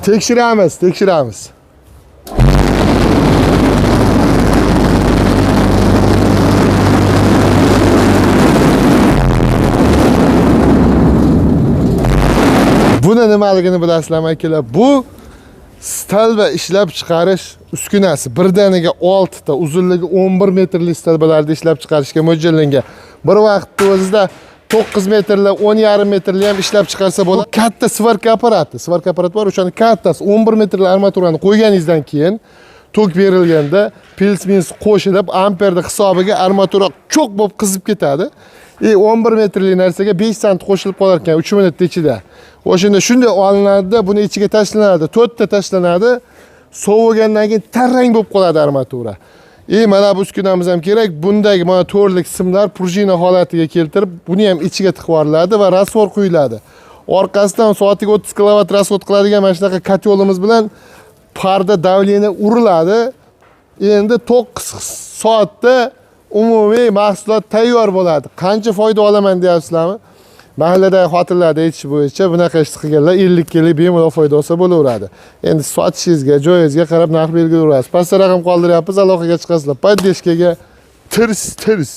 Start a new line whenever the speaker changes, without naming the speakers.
Tekshiramiz, tekshiramiz. Buni nimaligini bilasizlarmi, akalar? Bu stolba ishlab chiqarish uskunasi. Birdaniga 6 ta uzunligi 11 metrli stolbalarni ishlab chiqarishga mo'ljallangan. Bir vaqtda o'zida 9 metrli, 10,5 metrli ham ishlab chiqarsa bo'ladi. Katta svarka apparati, svarka apparat bor, o'shani kattasi 11 metrli armaturani qo'yganingizdan keyin tok berilganda pils minus qo'shilib amperni hisobiga armatura cho'q bo'lib qizib ketadi. 11 metrli narsaga 5 sant qo'shilib qolar ekan 3 minutda ichida. O'shanda shunday olinadi, buni ichiga tashlanadi, to'rtta tashlanadi. Sovigandan keyin tarang bo'lib qoladi armatura. Mana bu uskunamiz ham kerak. Bundagi mana to'rtlik simlar prujina holatiga keltirib, buni ham ichiga tiqib yuboriladi va rasvor quyiladi. Orqasidan soatiga 30 kilovat rasxod qiladigan mana shunaqa kotyolimiz bilan parda давление uriladi. Endi 9 soatda umumiy mahsulot tayyor bo'ladi. Qancha foyda olaman deyapsizlarmi? Mahalladagi xotinlarni aytishi bo'yicha bunaqa ish qilganlar 50 kilo bemalol foyda olsa bo'laveradi. Endi sotishingizga, joyingizga qarab narx belgilayverasiz. Pastda raqam qoldiryapmiz, aloqaga chiqasizlar. Поддержка ga tirs tirs.